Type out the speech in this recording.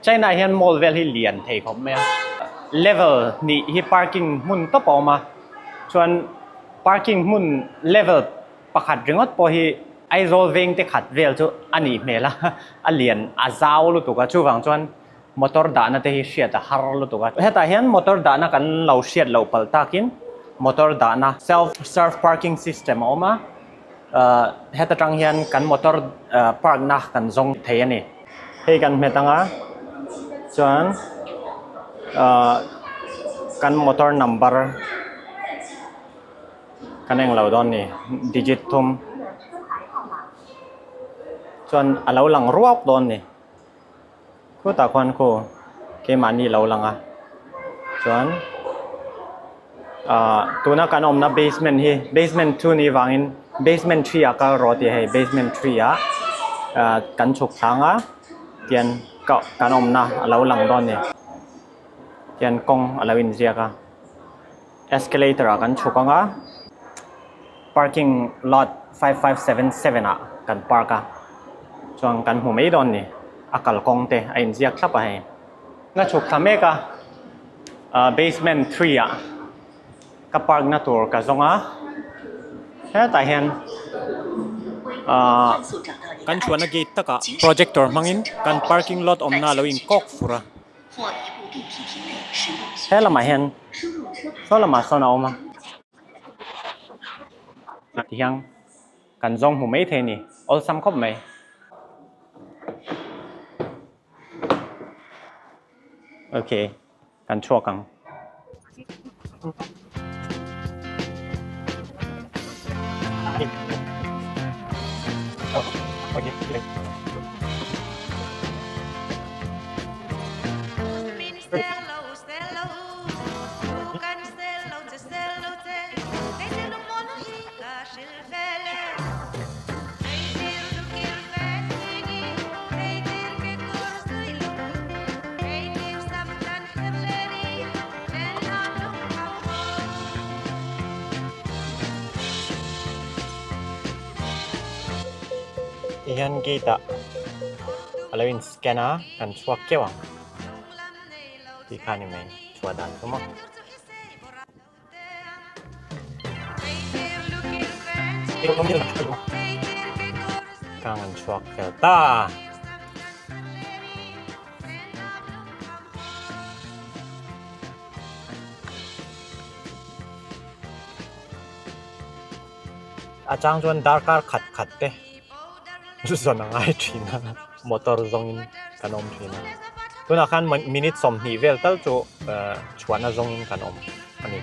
China hian mall vel hi lian thei khawp mai a. Level hnih hi parking hmun tawp a awm a, chuan parking hmun level pakhat ringawt pawh hi Aizawl veng te khat vel chu a nih hmel a, a lian a zau lutuk a, chuvang chuan motor dahna te hi hriat a har lutuk a. Hetah hian motor dahna kan lo hriat loh palh takin motor dahna self serve parking system a awm a, heta tang hian kan motor park na kan zawng thei a ni. Hei kan hmet anga chuan kan motor number kan eng lo dawn ni digit thum chuan a lo lang ruak dawn ni khutah khuan khu keimahni lo lang a chuan ah tuna kan awmna basement hi basement two ni vangin basement three ah kal rawh tih hei basement three ah ah kan chhuk thlang a tian kan awmna a lo lang dawn ni tian kawng a lo inziak a. Escalator ah kan chhuk ang a, parking lot 5577 ah kan park a, chuan kan hmu mai dawn ni, a kalkawng te a inziak thlap a hei. Ka chhuk thla mek a, ah basement 3 ah ka park na tur ka zawng a, hetah hian ah kan chhuahna gate takah projector hmangin kan parking lot awmna a lo inkawk fur a. He lamah hian saw lamah sawn a awm a ti hian kan zawng hmu mai thei a ni awlsam khawp mai. Okay kan chhuak ang. Tihian gate ah a lo in scan a kan chhuak keuh ang tih kha a ni mai chhuah dan chu maw. Kang an chhuak fel ta. A chang chuan darkar khat khat te zawn a ngai thin a motor zawngin kan awm thin a tunah khan minute 20 vel tal chu chhuahna zawngin kan awm a ni.